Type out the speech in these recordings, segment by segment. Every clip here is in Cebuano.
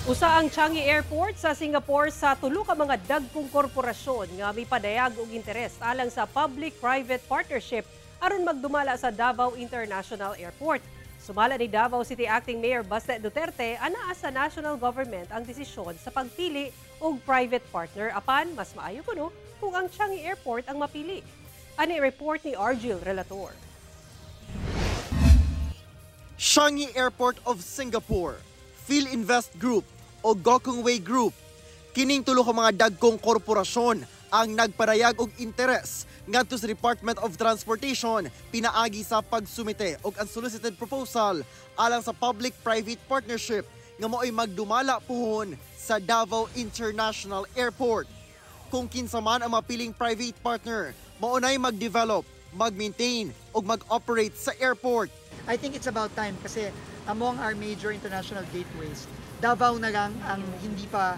Usa ang Changi Airport sa Singapore sa tulo ka mga dagkong korporasyon nga mipadayag og interes alang sa public-private partnership aron magdumala sa Davao International Airport. Sumala ni Davao City Acting Mayor Baste Duterte, anaa sa national government ang desisyon sa pagpili og private partner, apan mas maayo kuno kung ang Changi Airport ang mapili. Ani report ni Argil Relator. Changi Airport of Singapore, Filinvest Group o Gokongwei Group. Kining tulo ka mga dagkong korporasyon ang nagpadayag og interes ngadto sa Department of Transportation pinaagi sa pagsumite og unsolicited proposal alang sa public-private partnership nga mao'y magdumala puhon sa Davao International Airport. Kung kinsa man ang mapiling private partner, maunay mag-develop, mag-maintain ug mag-operate sa airport. I think it's about time kasi among our major international gateways, Davao na lang ang hindi pa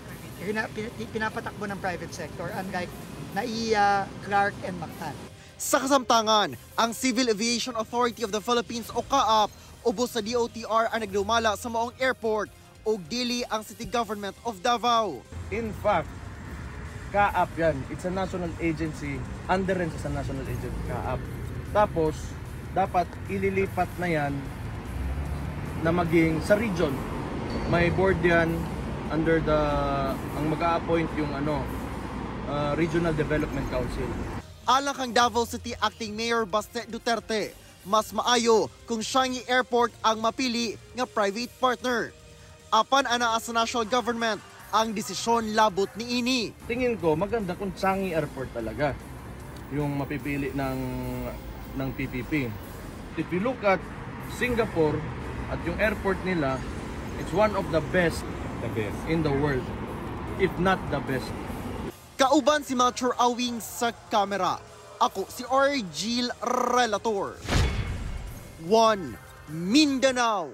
pinapatakbo ng private sector, unlike NAIA, Clark, and Mactan. Sa kasamtangan, ang Civil Aviation Authority of the Philippines o CAAP ubos sa DOTR ang nagdumala sa maong airport ug dili ang City Government of Davao. In fact, CAAP yan. It's a national agency. Under rin sa national agency, CAAP. Tapos, dapat ililipat na yan na maging sa region. May board yan under the, ang mag-a-appoint yung ano, Regional Development Council. Alang kang Davao City Acting Mayor Baste Duterte, mas maayo kung Changi Airport ang mapili nga private partner. Apan anaa sa national government ang desisyon labot niini. Tingin ko maganda kung Changi Airport talaga yung mapipili ng PPP. If you look at Singapore at yung airport nila, it's one of the best The best. In the world, if not the best. Kauban si Melchor Awing sa kamera. Ako si Argil Relator. 1 Mindanao.